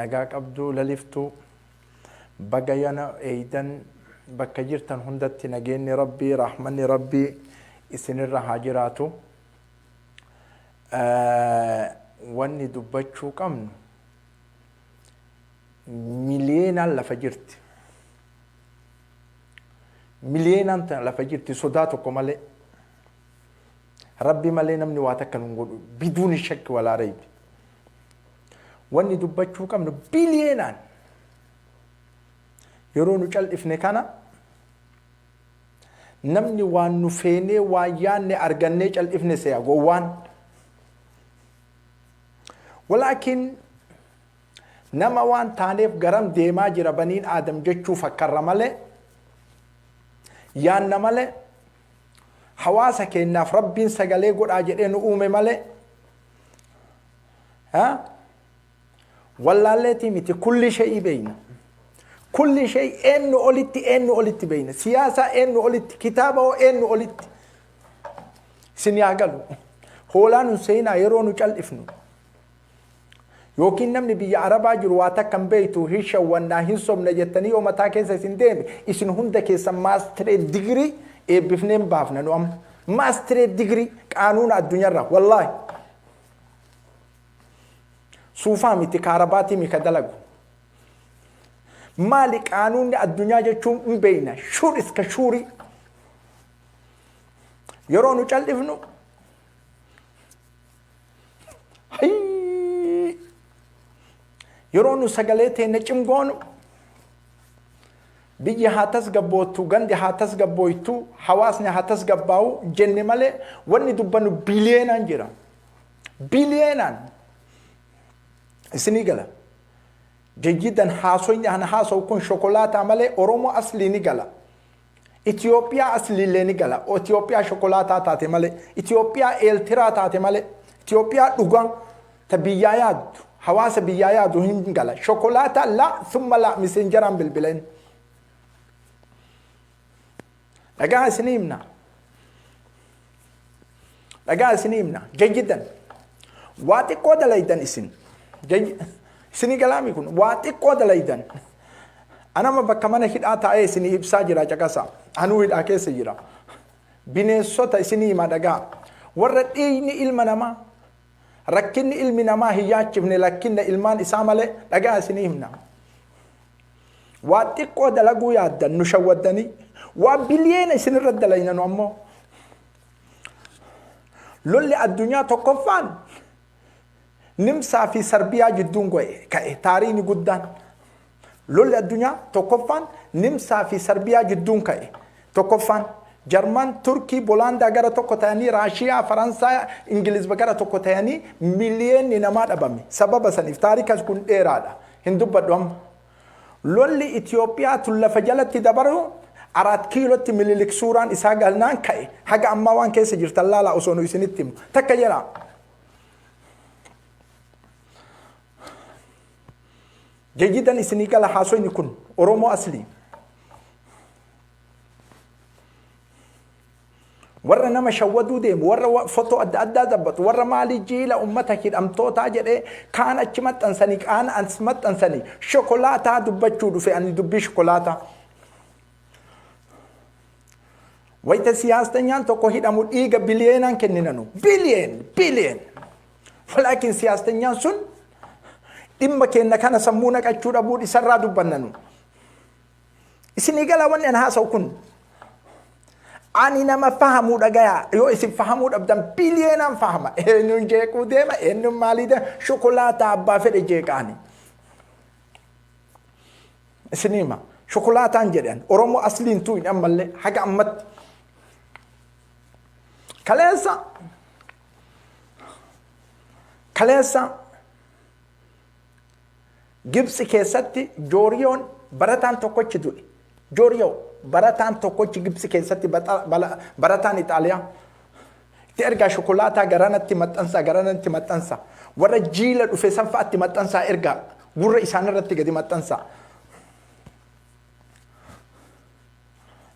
Nagaa qabduu laliftuu baga yana eeydan bakka jirtan hundatti nageenni Rabbii rahmanni Rabbii isinirra haa jiraatu. Wanni dubbachuu qabnu miliyeenaan lafa jirti. Miliyeenaan tana lafa jirti sodaa tokko malee. Rabbi malee namni waa takka nun godhu biduuni shakki walaa raybi. Wanni dubbachuu qabnu biliyeenaan yeroo nu cal'ifne kana namni waan nu feenee waan yaanne argannee cal'ifne se'a gowwaan. Walaakin nama waan taaneef garam deemaa jira baniin Aadam jechuu fakkarra malee yaanna malee hawaasa keenyaaf Rabbiin sagalee godhaa jedhee nu uume malee wallaalleetii miti. Kulli shay'ii beeyna, kulli shay'ii eenyu olitti, eenyu olitti beeyna, siyaasaa eenyu olitti, kitaaba hoo eenyu olitti isin yaa galu. Hoolaa nun seenaa yeroo nu cal'ifnu yookiin namni biyya Arabaa jiru waa takka hin beektu, hin shawwannaa, hin sobna jettanii yoo mataa keessa isin deeme, isin hunda keessa maastiree digirii eebbifnee hin baafna. Nu amma maastiree digirii qaanuuna addunyaarraa wallaahi suufaa miti, kaarabaatii mika dalagu maali qaanuunni addunyaa jechuun hin beekna. Shuur iska shuurii yeroo nu cal'ifnu Hayyii! Yeroo nu sagalee teenya cimgoonu, biyyi haa tasgabboottu, gandi haa tasgabbooytu, hawaasni haa tasgabbaa'u jenne malee wanni dubbannu biliyeenaan jira. Biliyeenaan. Isinii gala. Jayyidan haasoyni ana haasawu kun shokolaataa malee Oromoo aslii ni gala. Itoophiyaa asliillee ni gala. Itoophiyaa shokolaataa taate malee, Itoophiyaa Eeltiraa taate malee, Itoophiyaa dhugaa ta biyyaa yaaddu, hawaasa biyyaa yaadu hin gala. Shokolaataa la summa la miseenjaraan bilbileen. Dhagaa isinii himna. Dhagaa isinii himna. Jayyidan. Waa xiqqoo dalaydan isin. Isinii galaami kun waa xiqqoo dalaydan. Anama bakka mana hidhaa taa'ee isinii ibsaa jira caqasa. Anuu hidhaa keessa jira. Bineensota isinii hima dhagaa. Warra dhiigni ilma namaa rakkinni ilmi namaa hin yaachifne lakkinna ilmaan isaa malee dhagaa isinii himna. Waa xiqqoo dalaguu yaaddan nu shawwaddanii waa biliyeena isinirra dalayna nu ammoo. Lolli addunyaa tokkoffaan Nimsaa fi Sarbiyaa jidduun go'e ka'e taariini guddaan. Lolli addunyaa tokkoffaan Nimsaa fi Sarbiyaa jidduun ka'e. Tokkoffaan Jarman, Turkii, Bolaandaa gara tokko ta'anii Raashiyaa, Faransaay, Ingiliz gara tokko ta'anii miliyeenni namaa dhabame. Sababa saniif taarikas kun dheeraadha. Hin dubbadhu amma. Lolli Itoophiyaa tun lafa jalatti dabaru Araat Kiilootti Mililik suuraan isaa galnaan ka'e. Haga ammaa waan keessa jirtan laalaa osoo nu isinitti himu. Takka jedhaa. Jayyidan isinii gala haasoyni kun Oromoo aslii. Warra nama shawwaduu deemu, warra fotoo adda addaa dabbatu, warra maalii jiila ummata hidhamtootaa jedhee kaan achi maxxansanii, kaan as maxxansanii shokolaataa dubbachuu dhufe ani dubbii shokolaataa. Wayita siyaastanyaan tokko hidhamu dhiiga biliyeenaan kenninanu. Biliyeen, biliyeen. Walaakin siyaastanyaan sun dhimma keenya kana sammuu naqachuu dhabuu isarraa dubbannanu. Isinii gala wanni an haasa'u kun. Ani nama fahamuu dhagayaa yoo isin fahamuu dhabdan biliyeenaan fahama. Eenyuun jeequu deema, eenyuun maalii deema, shokolaataa abbaa fedhe jeeqaani. Isinii hima. Shokolaataan jedhan Oromoo asliin tuyin ammallee haga ammatti. Kaleessa kaleessa Gibxi keessatti Jooriyoon barataan tokkochi du'e. Jooriyoo barataan tokkochi Gibxi keessatti barataan Ixaaliyaa. Itti ergaa shokolaataa garanatti maxxansaa garanatti maxxansaa. Warra jiila dhufe san fa'aatti maxxansaa ergaa gurra isaanirratti gadi maxxansaa.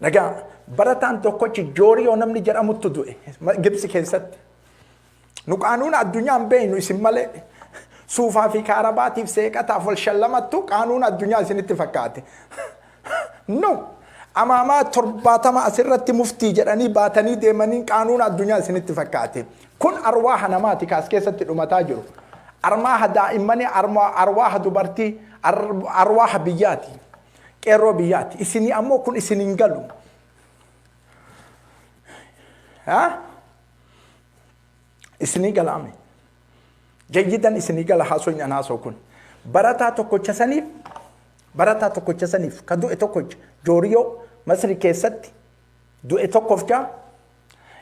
Dhagaa barataan tokkochi Jooriyoo namni jedhamuttu du'e Gibxi keessatti. Nu qaanuuna addunyaa hin beeknu isin malee. Suufaa fi kaarabaatiif seeqataaf wal shallamattu qaanuuna addunyaa isinitti fakkaate. No! Amaamaa 70 asirratti muftii jedhanii baatanii deemanii qaanuuna addunyaa isinitti fakkaate. Kun arwaaha namaati ka as keessatti dhumataa jiru. Armaaha daa'immanii, arwaaha dubartii, arwaaha biyyaati. Qeerroo biyyaati. Isinii ammoo kun isin hin galu. Ha? Isinii galaame. Jayyidan isinii gala haasoyni an haasoo kun. Barataa tokkocha saniif barataa tokkocha saniif ka du'e tokkocha Jooriyoo Masri keessatti du'e tokkoof jaa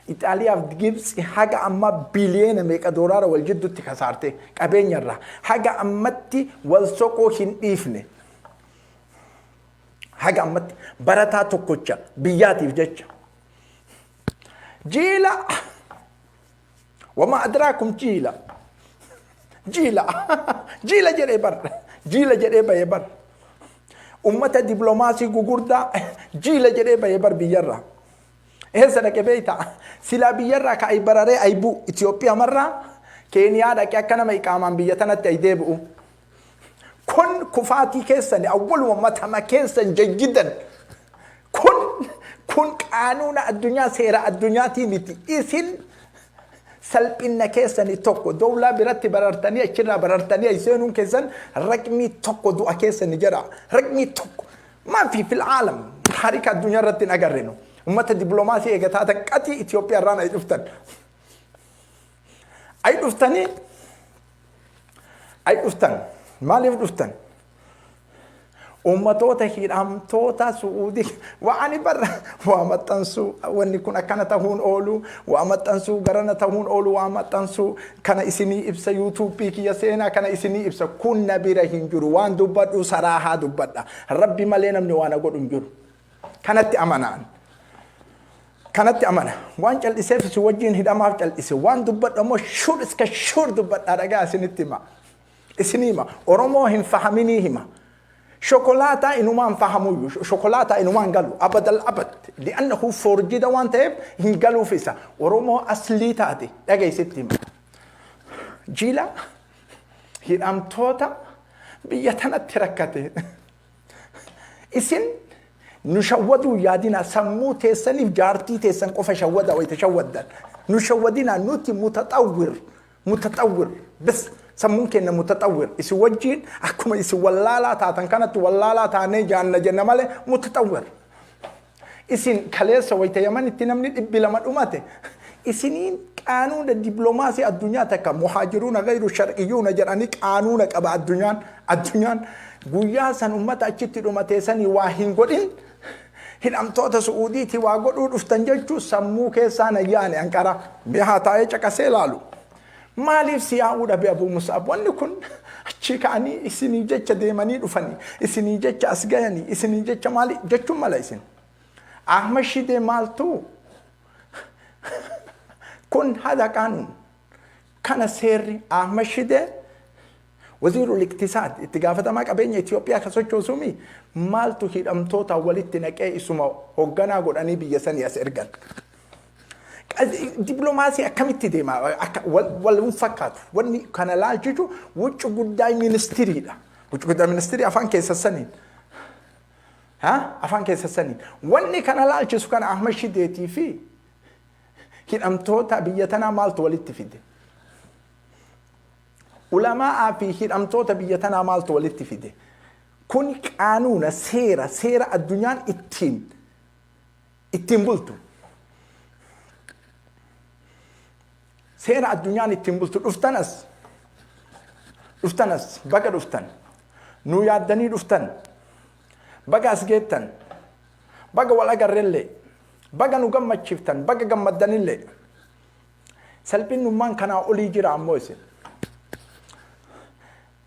Ixaaliyaaf Gibtsi haga ammaa biliyeena meeqa doolaara wal jidduutti kasaarte qabeenya irraa haga ammatti wal soquu hin dhiifne. Haga ammatti barataa tokkocha biyyaatiif jecha. Jiila wama adraakum jiila jiila jiila jedhee bar jiila jedhee bahee bar ummata diplomaasii gugurdaa jiila jedhee bahee bar biyyarraa. Eessa dhaqe beektaa? Silaa biyyarraa ka ay bararee ay bu'u Itoophiyaa marraa Keeniyaa dhaqe akka nama iqaamaan biyya tanatti ay deebi'u. Kun kufaatii keessani awwaluma matama keessan jayyidan. Kun kun qaanuuna addunyaa seera addunyaatii miti. Isin salphinna keessani tokko dowlaa biratti barartanii achirraa barartanii ay seenuun keessan raqmii tokko du'a keessani jedha. Raqmii tokko. Maafi fil aalam taarika addunyaa irratti hin agarre nu. Ummata dippiloomaasii eega taatan qatii Itoophiyaa irraan ay dhuftan. Ay dhuftanii ay dhuftan maaliif dhuftan? Ummatoota hidhamtoota Su'uudii waa ani barra waa maxxansuu wanni kun akkana tahuun oolu waa maxxansuu garana tahuun oolu waa maxxansuu kana isinii ibsa yuutuubii kiyya seenaa kana isinii ibsa kun na bira hin jiru waan dubbadhu saraahaa dubbadha rabbi malee namni waa na godhu hin jiru kanatti amanaan kanatti amana waan cal'iseef isin wajjin hidhamaaf cal'ise waan dubbadhu ammoo shuur iska shuur dubbadhaa dhagaa isinitti hima isinii hima Oromoo hin fahaminii hima Shokolaataa inumaan fahamuyyu shokolaataa inumaan galu abadal abad li'annahu foorjida waan ta'eef hin galuuf isa Oromoo aslii taate dhageessitti hima. Jiila hidhamtoota biyya tanatti rakkate isin nu shawwaduu yaadina sammuu teessaniif jaartii teessan qofa shawwada wayita shawwaddan nu shawwadina nuti mutaxawwir Mutaxawwir bes sammuun keenya mutaxawwir isin wajjiin akkuma isin wallaalaa taatan kanatti wallaalaa taanee jaanna jenna malee mutaxawwir. Isin kaleessa wayita Yamanitti namni 200 dhumate isiniin qaanuuna dippiloomaasii addunyaa takka muhaajiruuna gayru shar'iyyuuna jedhanii qaanuuna qaba addunyaan addunyaan guyyaa san ummata achitti dhumatee sanii waa hin godhin hidhamtoota Su'uudiitii waa godhuu dhuftan jechuu sammuu keessaa na yaane anqara mee haa taa'ee caqasee laalu. Maaliif si yaa'uu dhabe Abuu Mus'ab wanni kun achii ka'anii isinii jecha deemanii dhufanii isinii jecha as gayanii isinii jecha maali jechuun mala isin. Ahmad Shidee maaltu kun hada qaanuun kana seerri Ahmad Shidee Waziirul Iqtisaad, itti gaafatamaa qabeenya Itiyoophiyaa ka sochoosumi maaltu hidhamtoota walitti naqee isuma hogganaa godhanii biyya sanii as ergan. Diplomaasii akkamitti deema? Akka wal hin fakkaatu. Wanni kana laalchisu wuccu guddaa ministiriidha. Wuccu guddaa ministirii afaan keessa saniin. Afaan keessa saniin. Wanni kana laalchisu kana Ahmad Shideetii fi hidhamtoota biyya tanaa maaltu walitti fide? Ulamaa'aa fi hidhamtoota biyya tanaa maaltu walitti fide? Kun qaanuuna, seera, seera addunyaan ittiin ittiin bultu. Seera addunyaan ittiin bultu dhuftan as. Dhuftan as baga dhuftan. Nuu yaaddanii dhuftan. Baga as geettan. Baga wal agarrellee. Baga nu gammachiiftan. Baga gammaddanillee. Salphinnummaan kanaa olii jira ammoo isin.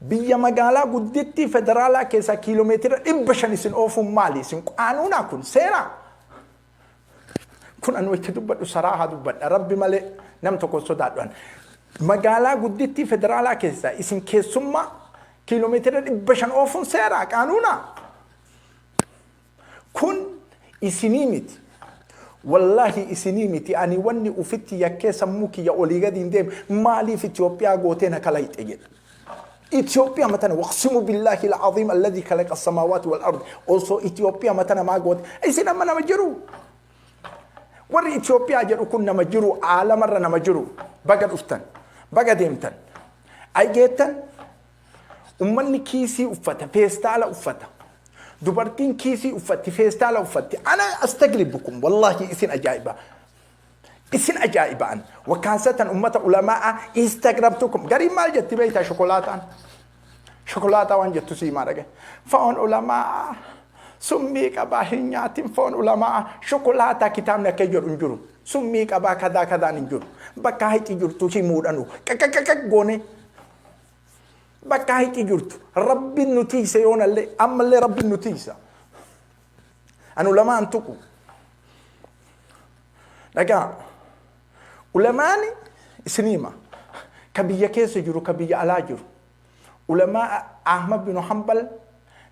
Biyya magaalaa guddittii federaalaa keessaa kiiloomeetira 500 isin oofuun maali? Isin qaanuunaa kun seeraa? Kun ani wayita dubbadhu saraahaa dubbadha. Rabbi malee nam tokko sodaadhu ani. Magaalaa guddittii federaalaa keessaa isin keessummaa kiiloomeetira 500 oofuun seeraa qaanuunaa? Kun isinii miti. Wallaahi isinii miti ani wanni ufitti yakkee sammuu kiyya olii gadi hin deemne maaliif Itoophiyaa gootee na kalayxe jedha. Itoophiyaa matana waqsimu billaahi al-aziim alladhii khalaqa as-samaawaati wal ardi osoo Itoophiyaa matana maa goote isin amma nama jiru. Warri Itoophiyaa jedhu kun nama jiru, aalamarra nama jiru. Baga dhuftan, baga deemtan. Ay geettan ummanni kiisii uffata, feestaala uffata. Dubartiin kiisii uffatti, feestaala uffatti. Ana astagribukum wallaahi isin ajaa'iba. Isin ajaa'iba an. Wakaasatan ummata ulamaa'a istagrabtukum. Gariin maal jetti beektaa shokolaataan? Shokolaataa waan jettu siimaa dhagaye. Foon ulamaa'a summii qabaa hin nyaatin foon ulamaa'a shokolaataa kitaabni akka jedhu hin jiru. Summii qabaa kadaa kadaan hin jiru. Bakka hayxi jirtu himuudhanu qaqaqaqaq goone. Bakka hayxi jirtu rabbiin nu tiise yoonallee ammallee rabbiin nu tiisa. An ulamaan tuqu. Dhagaa. Ulamaani isinii hima. Ka biyya keessa jiru, ka biyya alaa jiru. Ulamaa Ahmad bin Hanbal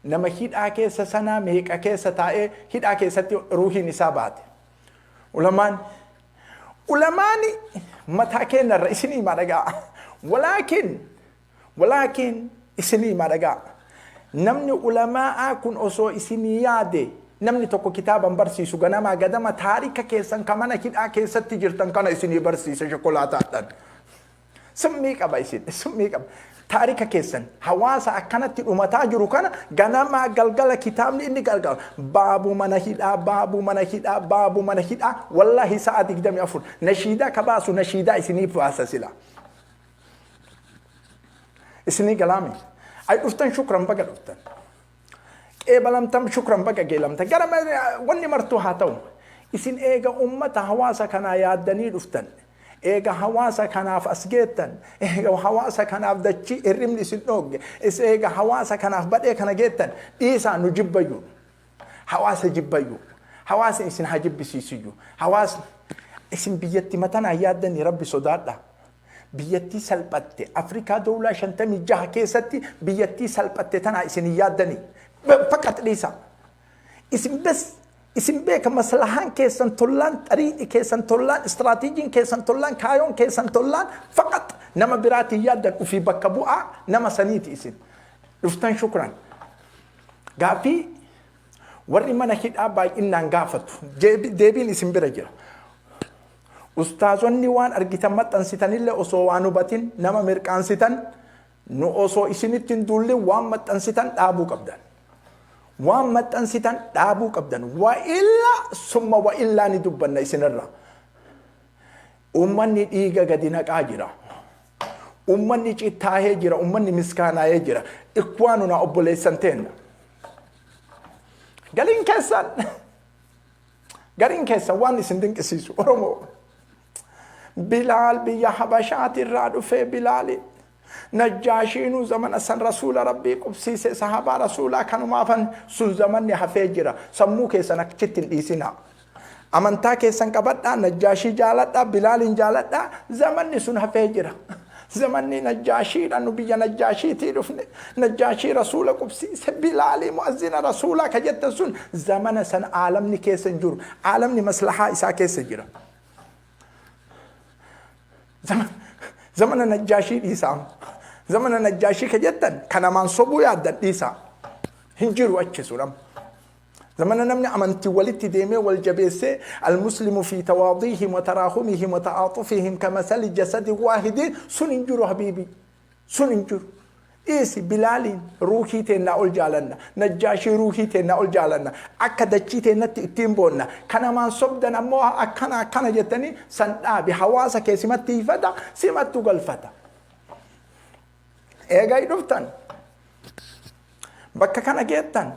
nama hidhaa keessa sanaa meeqa keessa taa'ee hidhaa keessatti ruuhiin isaa baate. Ulamaan ulamaani mataa keenyarra isinii hima dhagaa. Walaakin Walaakin isinii himaa dhagaa. Namni ulamaa'aa kun osoo isinii yaade namni tokko kitaaba hin barsiisu ganamaa gadama taarika keessan ka mana hidhaa keessatti jirtan kana isinii barsiisa shokolaataadhaan. Summii qaba isin summii qaba. Taarika keessan hawaasa akkanatti dhumataa jiru kana ganamaa galgala kitaabni inni galgala baabu mana hidhaa baabu mana hidhaa baabu mana hidhaa wallaahi sa'a 24 nashiidaa ka baasu nashiidaa isiniif baasa sila. Isinii galaami. Ay dhuftan shukran baga dhuftan. Qeebalamtan shukran baga geelamtan. Gara wanni martuu haa ta'u. Isin eega ummata hawaasa kanaa yaaddanii dhuftan. Eega hawaasa kanaaf as geettan. Eega hawaasa kanaaf dachii hirribni isin dhoogge. Is eega hawaasa kanaaf badhee kana geettan. Dhiisaa nu jibbayyu. Hawaasa jibbayyu. Hawaasni isin haa jibbisiisuyyu. Hawaasni isin biyyatti matanaa yaaddanii rabbi sodaadha. Biyyattii salphatte Afrikaa dowlaa 56 keessatti biyyattii salphatte tanaa isin hin yaaddanii. Faqat dhiisa. Isin bes isin beeka maslahaan keessan tollaan xariiqi keessan tollaan istiraatiijiin keessan tollaan kaayoon keessan tollaan faqat nama biraatiin yaaddan ufii bakka bu'aa nama saniiti isin. Dhuftan shukran. Gaaffii warri mana hidhaa baay'innaan gaafatu deebiin isin bira jira. Ustaazonni waan argitan maxxansitanillee osoo waan hubatin nama mirqaansitan nu osoo isinitti hin duullin waan maxxansitan dhaabuu qabdan. Waan maxxansitan dhaabuu qabdan. Wa illaa summa wa illaa ni dubbanna isinirra. Uummanni dhiiga gadi naqaa jira. Uummanni cittaahee jira. Uummanni miskaanaayee jira. Ikwaanunaa obboleessan teenna. Galiin keessan Gariin keessan waan isin dinqisiisu Oromoo. Bilaal biyya Habashaati irraa dhufee Bilaali. Najjaashiinuu zamana san rasuula rabbii qubsiise sahabaa rasuulaa kanumaafan sun zamanni hafee jira. Sammuu keessan achitti hin dhiisinaa. Amantaa keessan qabadhaa, Najjaashii jaaladhaa, Bilaaliin jaaladhaa, zamanni sun hafee jira. Zamanni Najjaashiidha nu biyya Najjaashiitii dhufne. Najjaashii rasuula qubsiise Bilaalii mu'azzina rasuulaa ka jettan sun zamana san aalamni keessa hin jiru. Aalamni maslahaa isaa keessa jira. Zamana Najjaashii dhiisaa. Zamana Najjaashii ka jettan ka namaan sobuu yaaddan dhiisaa. Hin jiru achi sun amma. Zamana namni amantii walitti deemee wal jabeessee almuslimu fi tawaadiihim wa taraahumihim wa ta'aaxufihim kamasali jasadi waahidin sun hin jiru habiibii. Sun hin jiru. Dhiisi Bilaaliin ruuhii teennaa ol jaalanna. Najjaashii ruuhii teennaa ol jaalanna. Akka dachii teennatti ittiin boonna. Kanamaan sobdan ammoo akkana akkana jettanii san dhaabi. Hawaasa kee simatti hifata, simattu galfata. Eegaa dhuftan. Bakka kana geettan.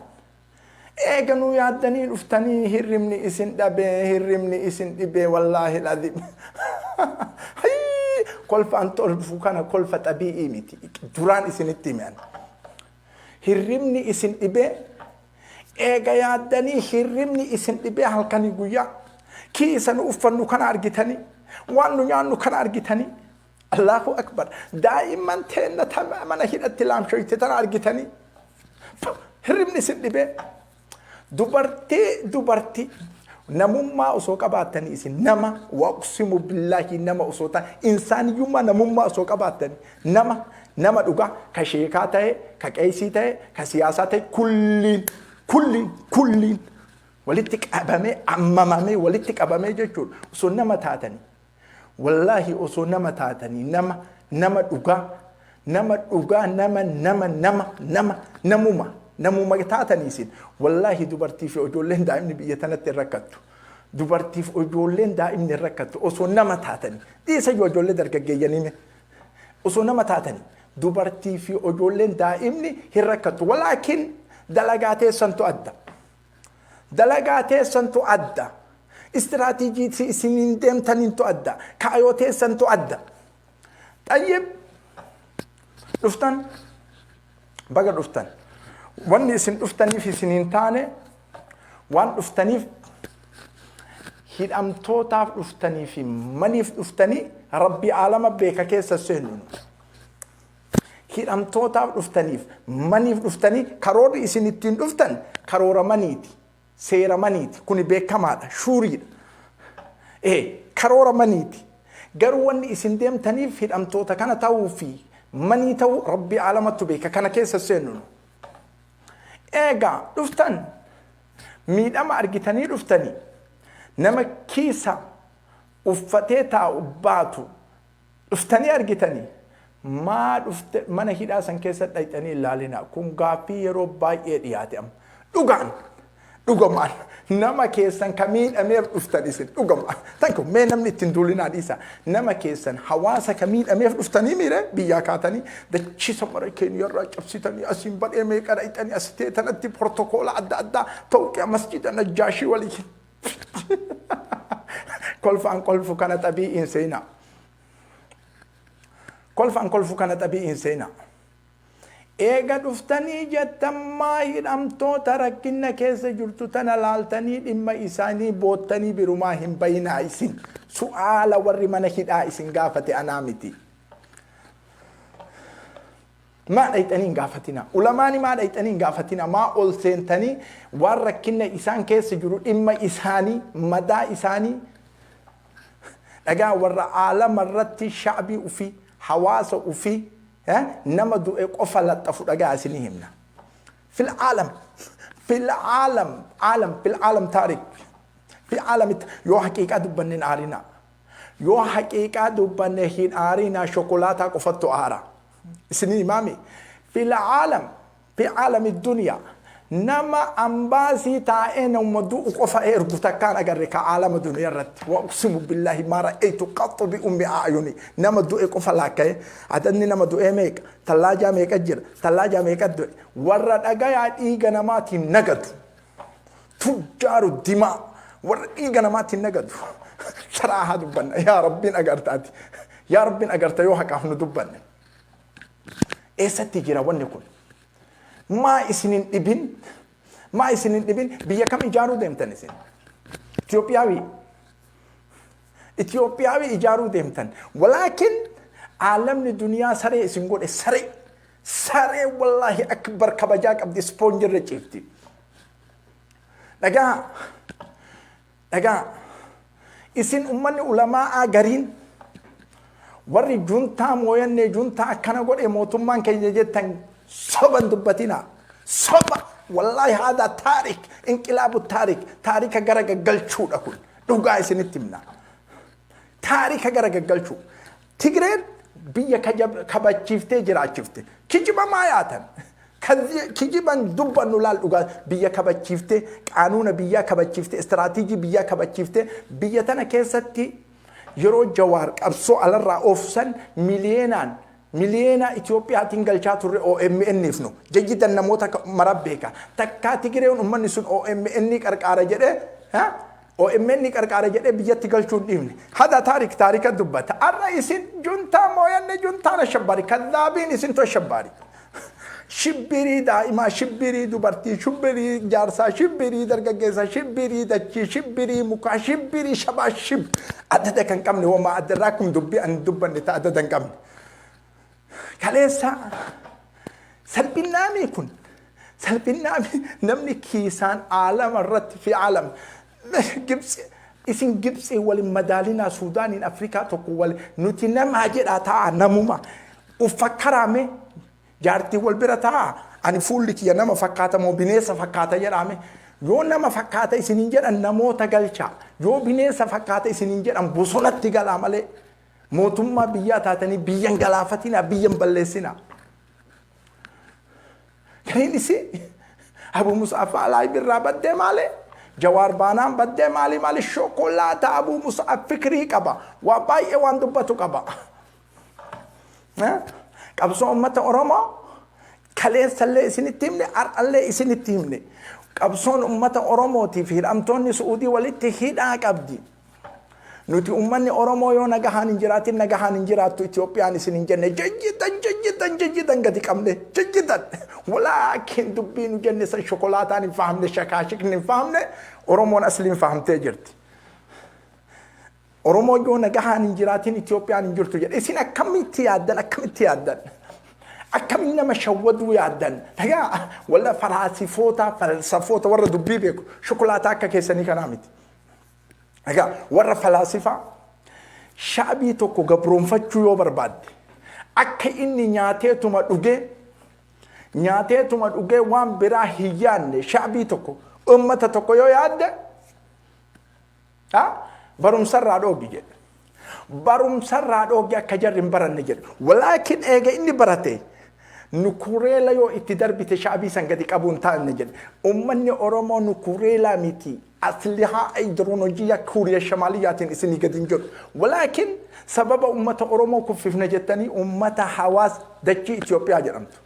Eega nuu yaaddanii dhuftanii hirribni isin dhabee hirribni isin dhibee wallaahi ladhib. Kolfaan tolfu kana kolfa xabii'ii miti. Duraan isinitti hime ani. Hirribni isin dhibee eega yaaddanii hirribni isin dhibee halkanii guyyaa kiisa nu uffannu kana argitanii waan nu nyaannu kana argitanii Allahu akbar daa'imman teenna ta mana hidhatti laamshoyte tana argitanii hirribni isin dhibee dubartii dubartii namummaa osoo qabaattanii isin nama waqsimu billaahi nama osoo ta'a insaaniyyummaa namummaa osoo qabaattanii nama Nama dhugaa ka sheekaa ta'e, ka qeesii ta'e, ka siyaasaa ta'e, kulliin kulliin kulliin walitti qabamee, ammamamee walitti qabamee jechuudha. Osoo nama taatanii, wallaahi osoo nama taatanii, nama nama dhugaa, nama dhugaa, nama nama nama nama namuma namuma taatanii isin, wallaahi dubartii fi ijoolleen daa'imni biyya tanatti hin rakkattu. Dubartiif ijoolleen daa'imni hin rakkattu osoo nama taatanii. Dhiisa iyyuu ijoollee dargaggeeyyanii, osoo nama taatanii dubartii fi ijoolleen daa'imni hin rakkattu. Walaakin dalagaa teessantu adda. Dalagaa teessantu adda. Istiraatiijii isiniin deemtaniintu adda. Kaayoo teessantu adda. Xayyib, dhuftan, baga dhuftan. Wanni isin dhuftaniif isiniin taane, waan dhuftaniif hidhamtootaaf dhuftanii fi maniif dhuftanii Rabbi aalama beeka keessa seennu. Hidhamtootaaf dhuftaniif maniif dhuftanii, karoorri isin ittiin dhuftan karoora maniiti. Seera maniiti. Kuni beekamaadha. Shuuriidha. Ee, karoora maniiti. Garuu wanni isin deemtaniif hidhamtoota kana ta'uu fi manii ta'uu Rabbi aalamatu beeka. Kana keessa seennu. Eegaa dhuftan, miidhama argitanii dhuftanii, nama kiisa uffatee taa'u baatu dhuftanii argitanii, maa dhufte mana hidhaa san keessa dhayxanii ilaalina? Kun gaaffii yeroo baay'ee dhiyaate. Amma dhugaan dhugamaan nama keessan ka miidhameef dhuftan isin dhugama tanku mee namni ittiin duulinaa dhiisa. Nama keessan, hawaasa ka miidhameef dhuftanii miire biyyaa kaatanii dachii samara Keeniyarraa cabsitanii asiin badhee meeqa dhayxanii as teetanatti protokoola adda addaa tawqiya masjida Najjaashii waliin kolfaan kolfu kana xabii'iin seenaa. Kolfaan kolfu kana xabii'iin seenaa. Eega dhuftanii jettan, maa hidhamtoota rakkinna keessa jirtu tana laaltanii dhimma isaanii boottanii birumaa hin bayinaa isin? Su'aala warri mana hidhaa isin gaafate, anaa miti. Maa dhayxanii hin gaafatina? Ulamaani maa dhayxanii hin gaafatina? Maa ol seentanii waan rakkinna isaan keessa jiru, dhimma isaanii, madaa isaanii dhagaa? Warra aalama irratti sha'bii ufii, hawaasa ufii, nama du'e qofa laxxafu dhagaa isinii himna. في العالم، في العالم، عالم، في العالم تاريخ، في عالم, yoo haqiiqaa dubbanne hin aarinaa. Yoo haqiiqaa dubbanne hin aarinaa. Shokolaataa qofattu aara. Isinii himaami. في العالم، في عالم الدنيا, nama ambaasii taa'ee nama du'u qofa ergu takkaan agarre ka caalama duniyaa irratti. وأقسم بالله ما رأيت قط بأم أعيني nama du'e qofa laakka'e. Adadni nama du'ee meeqa? Tallaajaa meeqa jira? Tallaajaa meeqa du'e? Warra dhagayaa dhiiga namaatiin nagadu, تجار الدماء, warra dhiiga namaatiin nagadu. Saraahaa dubbanna. Yaa Rabbiin agartaati, yaa Rabbiin agarta yoo haqaaf nu dubbanne. Eessatti jira wanni kun? Maa isinin dhibin? Maa isinin dhibin? Biyya kam ijaaruu deemtan isin? Itiyoophiyaawi, Itiyoophiyaawi ijaaruu deemtan. Walaakin aalamni duniyaa saree isin godhe. Saree, saree, wallaahi akbar kabajaa qabdi, ispoonjirra ciifti. Dhagaa, dhagaa, isin ummanni ulamaa'aa gariin warri juntaa mooyannee, juntaa akkana godhe mootummaan keenya jettan, soban dubbatina, soba. Wallaahi هذا تاريخ انقلاب تاريخ, taarika gara gaggalchuudha kun. Dhugaa isinitti himna, taarika gara gaggalchuu. Tigreen biyya kabachiiftee jiraachifte. Kijiba maa yaatan? Kijiban dubbannu laal. Dhugaa biyya kabachiiftee, qaanuuna biyyaa kabachiiftee, istiraatiijii biyyaa kabachiiftee, biyya tana keessatti yeroo Jawaar qabsoo alarraa oofsan miliyeenaan miliyeena Itiyoophiyaatiin galchaa turre OMN'if nu jayyidan. Namoota mara beeka. Takkaa Tigireen ummanni sun OMN qarqaara jedhee, OMN qarqaara jedhee biyyatti galchuu hin dhiifne. هذا تاريخ, taarika dubbata. Arra isin juntaa mooyanne, juntaan ashabbaari, kadhaabiin isintu ashabbaari. Shibbirii daa'imaa, shibbirii dubartii, shibbirii jaarsaa, shibbirii dargaggeessaa, shibbirii dachii, shibbirii mukaa, shibbirii shabaa shib. Adada kan qabne wamaa addarraa kun dubbii ani dubbanne ta'a adada hin qabne. Kaleessa salphinnaamii kun, salphinnaamii namni kiisaan aalama irratti في عالم Gibxi, isin Gibxii waliin madaalinaa, Suudaaniin, Afrikaa tokko wal nuti namaa jedhaa ta'a namuma. Uffakkaraame jaartii wal bira taa'a. Ani fuulli kiyya nama fakkaata moo bineensa fakkaata jedhame. Yoo nama fakkaata isiniin jedhan namoota galchaa. Yoo bineensa fakkaata isiniin jedhan bosonatti galaa malee mootummaa biyyaa taatanii biyyan galaafatinaa, biyyan balleessinaa. Gariin isii Abu Mus'ab fa'aa birraa baddee maali? Jawaar baanaan baddee maali maali? Shokolaata Abu Mus'ab fikirii qaba. Waa baay'ee waan dubbatu qaba. Qabsoo uummata Oromoo kaleessallee isinitti himne, har'allee isinitti himne. Qabsoon uummata Oromootiif hidhamtoonni Su'uudii walitti hidhaa qabdi. Nuti uummanni Oromoo yoo nagahaan hin jiraatin nagahaan hin jiraattu Itoophiyaan isin hin jenne, jejjitan jejjitan jejjitan gadi qabne jejjitan. Walaakin dubbii nu jenne san shokolaataan hin fahamne, shakaashikni hin fahamne, Oromoon asliin fahamtee jirti. Oromoon yoo nagahaan hin jiraatin Itoophiyaan hin jirtu jedhe. Isin akkamitti yaaddan, akkamitti yaaddan? Akkamiin nama shawwaduu yaaddan? Dhagaa walla falaasifoota, falsafoota, warra dubbii beeku, shokolaataa akka keessanii kanaa miti. Egaa warra falaasifaa, shaabii tokko gabroonfachuu yoo barbaadde akka inni nyaateetuma dhugee waan biraa hin yaadne, shaabii tokko, uummata tokko yoo yaadde barumsarraa dhoogi jedhe. Barumsarraa dhoogi, akka jarri hin baranne jedhe. Walaakin eega inni barate nukureela yoo itti darbite shaabii san gadi qabuu hin taane jedhe. Uummanni Oromoo nukureelaa miti. Aslihaa ideoloojii Kuuriya Shamaaliyyaatiin isinii gadi hin jedhu. Walaakin sababa uummata Oromoo kuffifne jettanii uummata hawaas dachii Itoophiyaa jedhamtu.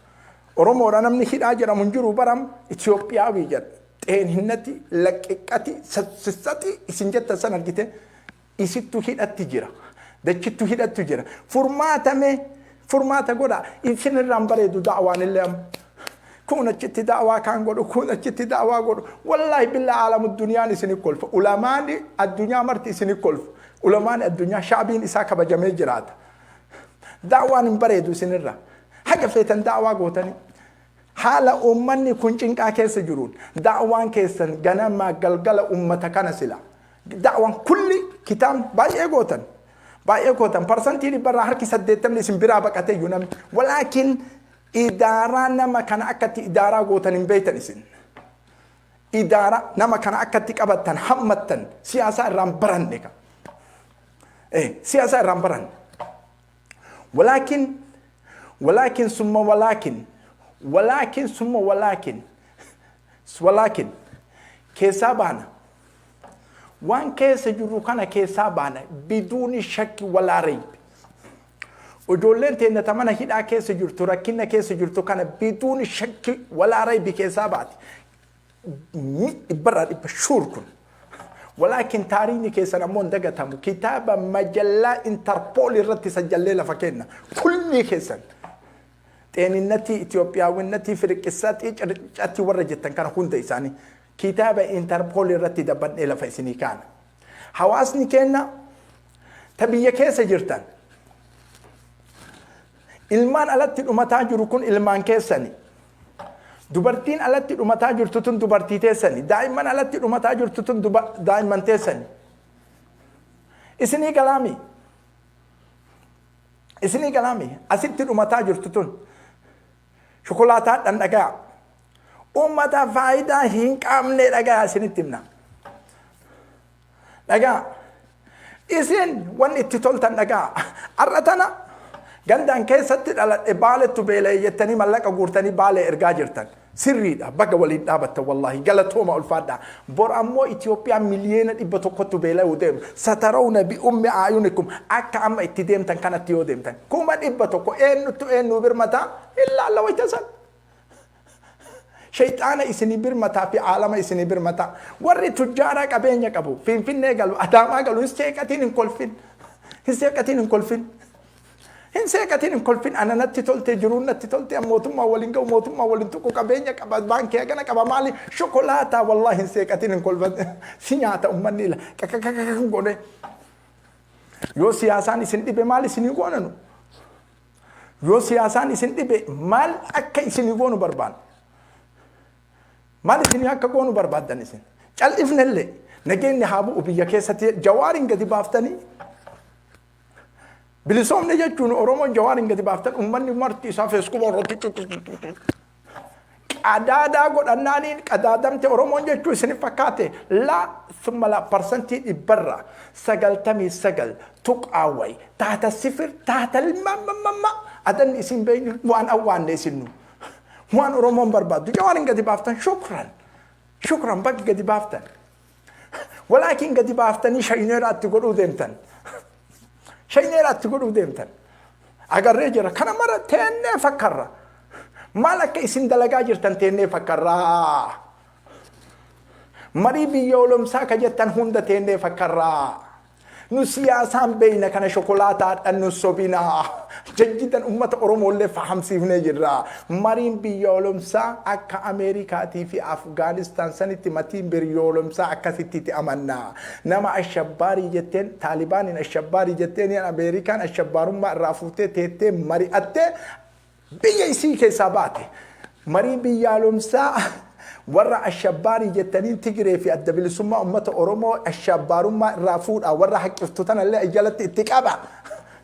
Oromoodha namni hidhaa jedhamu hin jiru baram Itoophiyaawii jedha. Xeenhinnati, laqiqqati, sassati isin jettan san argite isittu hidhatti jira. Dachittu hidhattu jira. Furmaatame furmaata godha. Isin irraan bareedu da'waan illee amma. Kun achitti da'waa kaan godhu, kun achitti da'waa godhu. Wallaahi billaa aalamu duniyaan isini kolfa. Ulamaani addunyaa marti isini kolfa. Ulamaani addunyaa shaabiin isaa kabajamee jiraata. Da'waan hin bareedu isinirra. Haga feetan da'waa gootanii. Haala uummanni kun cinqaa keessa jiruun da'waan keessan ganamaa galgala uummata kana sila. Da'waan kulli kitaabni baay'ee gootan. Baay'ee gootan, 80% isin biraa baqatee iyyuu namni. Walaakin idaaraa nama kana akkatti idaaraa gootan hin beektan isin. Idaaraa nama kana akkatti qabattan hammattan siyaasaa irraan baranne ka. Siyaasaa irraan baranne. Walaakin walaakin summa walaakin walaakin summa walaakin walaakin keessaa baana. Waan keessa jirru kana keessaa baana biduuni shakki walaa raybi. Ijoolleen teenya ta mana hidhaa keessa jirtu, rakkina keessa jirtu kana biduuni shakki walaa raybi keessaa baati. 100% sure kun. Walaakin taariikni keessan ammoo hin dagatamu. Kitaaba majallaa Interpol irratti sajjallee lafa kenna. Kulli keessan. Xeeninnatii, Itoophiyaawinnatii, Firiqissatii, Circatii warra jettan kana hunda isaanii kitaaba Interpol irratti dabbannee lafa isinii kaana. Hawaasni keenya ta biyya keessa jirtan, ilmaan alatti dhumataa jiru kun ilmaan keessani. Dubartiin alatti dhumataa jirtu tun dubartii teessani. Daa'imman alatti dhumataa jirtu tun daa'imman teessani. Isinii galaami. Isinii galaami. Asitti dhumataa jirtu tun. Shokolaataa dhandhagaa. Uummata faayidaa hin qabne dhagaa isinitti himna. Dhagaa. Isin wanni itti toltan dhagaa. Har'a tana gandaan keessatti dhaladhe Baalettu beela'e jettanii mallaqa guurtanii Baalee ergaa jirtan. Sirriidha. Baga waliin dhaabattan, wallaahi. Galatooma, ulfaadha. Bor ammoo Itoophiyaa 100,000,000tti beela'uu deemu. Satarawna bi ummi aayunikum, akka amma itti deemtan kanatti yoo deemtan. 100,000 eenyuttu eenyuu birmataa hin laalla wayita san. Shayxaana isinii birmataa fi aalama isinii birmataa. Warri tujjaaraa qabeenya qabu Finfinnee galu, Adaamaa galu, hin seeqatiin hin kolfin. Hin seeqatiin hin kolfin. Hin seeqatiin hin kolfin. Ana natti tolte, jiruun natti tolte, mootummaa waliin ga'u, mootummaa waliin tuqu, qabeenya qaba, baankii hagana qaba, maali shokolaataa, wallaahi hin seeqatiin hin kolfin. Si nyaata uummanni ila qaqaqaqaq godhe. Yoo siyaasaan isin dhibe maal isinii goonanu? Yoo siyaasaan isin dhibe maal akka isinii goonu barbaanna? Maal isinii akka goonu barbaaddan isin? Cal'ifnellee nageenyi haa bu'u biyya keessatti, Jawaariin gadi baaftanii. Bilisoomne jechuun Oromoon Jawaariin gadi baaftan uummanni marti isaa feeskuba irratti qadaadaa godhannaaniin qadaadamte Oromoon jechuu isin fakkaate. Laa summa laa, 99% tuqaa wayi taata sifir taata mamma adanni isin beeynu waan awwaanne isinnu waan Oromoon barbaaddu Jawaariin gadi baaftan. Shukran, shukran, bakki gadi baaftan. Walaakin gadi baaftanii shayneeraatti godhuu deemtan. Shayneeraatti godhuu deemtan. Agarree jira. Kana mara teennee fakkarra. Maal akka isin dalagaa jirtan teennee fakkarraa. Marii biyya olomsaa ka jettan hunda teennee fakkarraa. Nu siyaasaan beeyna, kana shokolaataadhaan nu sobinaa. Jajjidan uummata Oromoollee fahamsiifnee jirra. Mariin biyya olomsaa akka Ameerikaatii fi Afgaanistaan sanitti matiin biyya olomsaa akkasitti itti amanna. Nama ashabbaarii jetteen, Taalibaaniin ashabbaarii jetteen, Ameerikaan ashabbaarummaa irraa fuutee teettee mari'attee biyya isii keessaa baate. Marii biyyaalomsaa warra ashabbaarii jettaniin Tigiree fi Adda Bilisummaa Uummata Oromoo ashabbaarummaa irraa fuudhaa, warra haqqiftu tanallee jalatti itti qaba.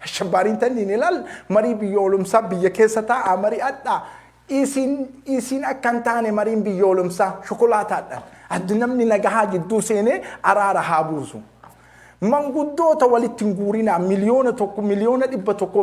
Ashabbaariin tanniin ilaal, marii biyyoolomsaa biyya keessa taa'aa mari'adhaa. Isin akka hin taane mariin biyyoolomsaa shokolaataadhaan. Addi namni nagahaa jidduu seenee araara haa buusu. Manguddoota walitti hin guurinaa. 1 miliyoona, 100 miliyoona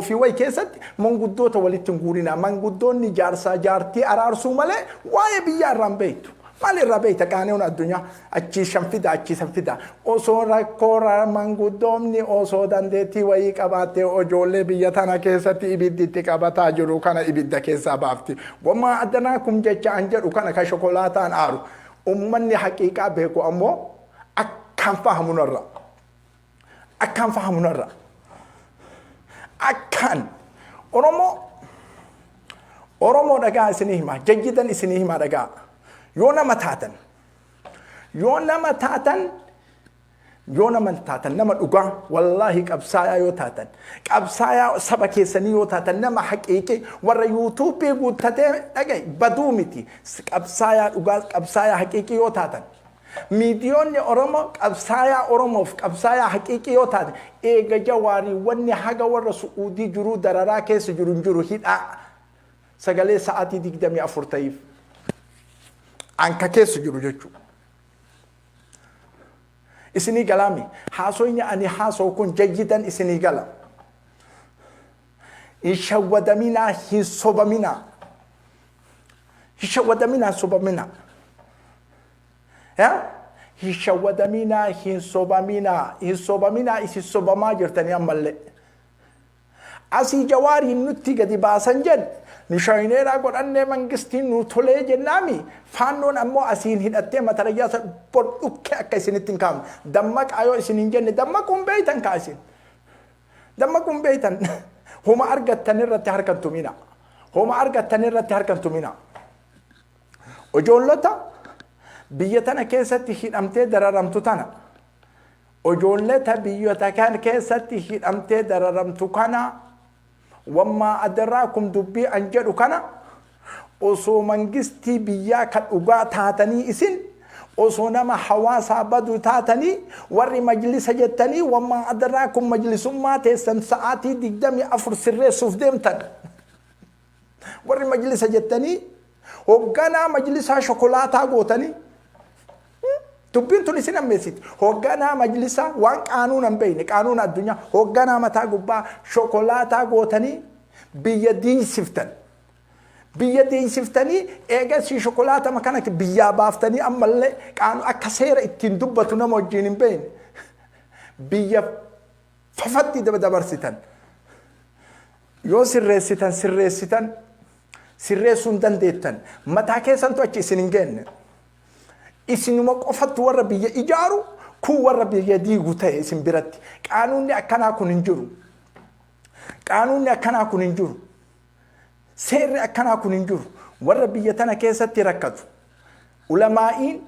fi wayi keessatti manguddoota walitti hin guurinaa. Manguddoonni jaarsaa jaartii araarsuu malee waa'ee biyyaa irraa hin beektu. Maal irraa beekta? Qaaniin addunyaa achii shan fida, achii san fida. Osoo rakkoo manguddoomni osoo dandeettii wayii qabaattee ijoollee biyya tana keessatti ibiddi itti qabataa jiru kana ibidda keessaa baafti. Wamaa addanaa kun jecha an jedhu kana ka shokolaataan aaru. Ummanni haqiiqaa beeku ammoo akkaan fahamu narra. Akkaan fahamu narra. Akkaan Oromoo dhagaa isinii himaa, jajjidan isinii himaa, dhagaa. Yoo nama taatan, yoo nama taatan, yoo nama taatan, nama dhugaa wallaahi qabsaayaa yoo taatan, qabsaayaa saba keessanii yoo taatan, nama haqiiqii warra yuutuubii guuttatee dhagaye baduu miti, qabsaayaa dhugaa, qabsaayaa haqiiqii yoo taatan, miidiyoonni Oromoo qabsaayaa Oromoof qabsaayaa haqiiqii yoo taate, eega Jawaarii wanni haga warra Su'uudii jiruu dararaa keessa jiru hin jiru. Hidhaa sagalee sa'aatii 24 ta'iif anka keessa jiru jechuudha. Isinii galaami? Haasoyni ani haasa'u kun jayyidan isinii gala. Hin shawwadaminaa, hin sobaminaa. Hin shawwadaminaa, hin sobaminaa. Yaa? Hin shawwadaminaa, hin sobaminaa, hin sobaminaa, isin sobamaa jirtanii ammallee. Asii Jawaariin nutti gadi baasan jedhe, nu shayneeraa godhannee mangistiin nu tolee jennaami. Faannoon ammoo asiin hidhattee matarayyaa bor dhukkee akka isinitti hin kaafne. Dammaqaa yoo isin hin jenne dammaquun beeytan kaa isin. Dammaquun beeytan. Homa argattan irratti harkan tumina. Homa argattan irratti harkan tumina. Ijoollota biyya tana keessatti hidhamtee dararamtu tana, ijoolleta biyyota kan keessatti hidhamtee dararamtu kana, wammaa adaraakum dubbii an jedhu kana, osoo mangistii biyyaa ka dhugaa taatanii, isin osoo nama hawaasaa badu taatanii, warri majlisa jettanii, wammaa adaraakum majlisummaa teessan sa'aatii 24 sirreessuuf deemtan, warri majlisa jettanii hoogganaa majlisaa shokolaataa gootanii, dubbiin tun isin ammeessiti. Hoogganaa majlisaa waan qaanuuna hin beekne, qaanuuna addunyaa, hoogganaa mataa gubbaa shokolaataa gootanii biyya diisiftan. Biyya diisiftanii eegasii shokolaatama kana biyyaa baaftanii ammallee qaanu akka seera ittiin dubbatu nama wajjin hin beekne biyya fafatti dabarsitan. Yoo sirreessitan sirreessitan sirreessuu hin dandeettan. Mataa keessantu achi isin hin geenne. Isinuma qofattu warra biyya ijaaru, kun warra biyya diigu ta'e isin biratti. Qaanuunni akkanaa kun hin jiru. Qaanuunni akkanaa kun hin jiru. Seerri akkanaa kun hin jiru. Warra biyya tana keessatti rakkatu. Ulamaa'iin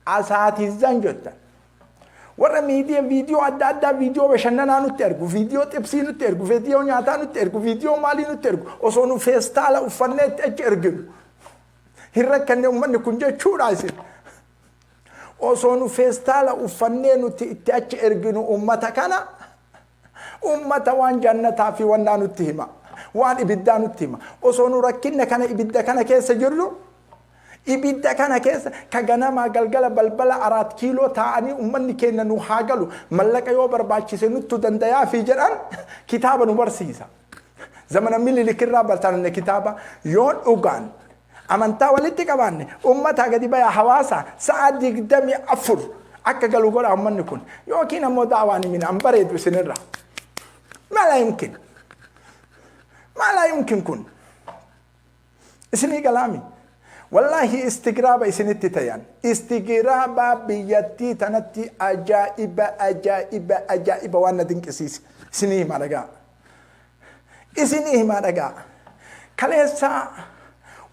asaatiizaan jettan. Warra miidiyaa viidiyoo adda addaa, viidiyoo bashannanaa nutti ergu, viidiyoo xibsii nutti ergu, viidiyoo nyaataa nutti ergu, viidiyoo maalii nutti ergu, osoo nu feestaala uffanneetti achi erginu. Hin rakkanne uummanni kun jechuudha isin. Osoo nu feestaala uffannee nuti itti achi erginu uummata kana. Ummata waan jannataa fi wannaa nutti hima. Waan ibiddaa nutti hima. Osoo nu rakkinna kana ibidda kana keessa jirru, ibidda kana keessa ka ganamaa galgala balbala Araat Kiiloo taa'anii ummanni keenya nu haa galu, mallaqa yoo barbaachise nuttu dandayaa fi jedhan kitaaba nu barsiisa. Zamana Minilik irraa bartanne kitaaba. Yoo dhugaan amantaa walitti qabaanne, ummataa gadi bayaa, hawaasa sa'a 24 akka galu godha ummanni kun, yookiin ammoo daawaan himina an bareedu isinirra. ما لا يمكن، ما لا يمكن kun isinii galaami. Wallaahi istigraaba isinitti tayan, istigraaba biyyattii tanatti. Ajaa'iba, ajaa'iba, ajaa'iba! Waan na dinqisiise isinii himaa dhagaa, isinii himaa dhagaa. Kaleessaa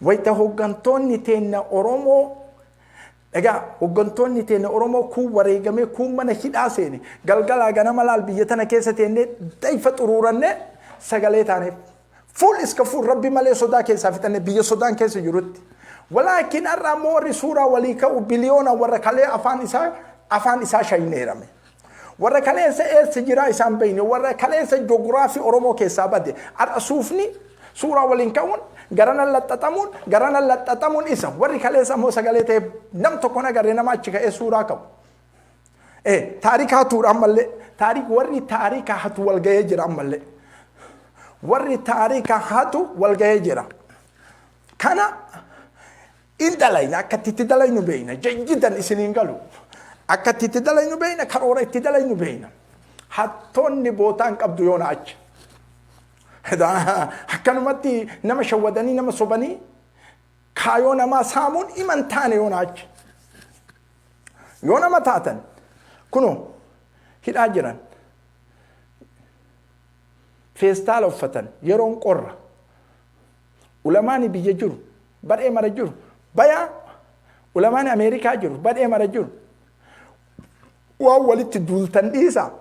wayta hoggantoonni teenna Oromoo, dhagaa, hoggantoonni teenna Oromoo kuun wareegamee, kuun mana hidhaa seene, galgalaa ganama laal biyya tana keessa teennee dayfa xuruurannee sagalee taaneef fuul iska fuul rabbi malee sodaa keessaa fixanne biyya sodaan keessa jirutti. Walaakin har'a ammoo warri suuraa walii ka'u biliyoona, warra kalee afaan isaa shayneerame. Warra kaleessa eessa jiraa isaan beeyne, warra kaleessa joogiraafii Oromoo keessaa bade, har'a suufni suuraa waliin ka'uun garana laxxaxamuun, garana laxxaxamuun isa. Warri kaleessa ammoo sagalee ta'e nam tokko nagarree nama achi ka'ee suuraa ka'u. Taarika hatuudha ammallee, taarik warri taarika hatu wal gahee jira ammallee. Warri taarika hatu wal gahee jira. Kana in dalayna, akka itti dalaynu beeyna, jayyidan isiniin galu. Akka itti dalaynu beeyna, karoora itti dalaynu beeyna. Hattoonni bootaan qabdu yoona achi. Akkanumatti nama shawwadanii, nama sobanii, kaayoo namaa saamuun iman taane yoona achi. Yoo nama taatan kunoo hidhaa jiran, feestaala uffatan, yeroon qorra. Ulamaani biyya jiru badhee mara jiru bayaa, ulamaani Ameerikaa jiru badhee mara jiru, waan walitti duultan dhiisa,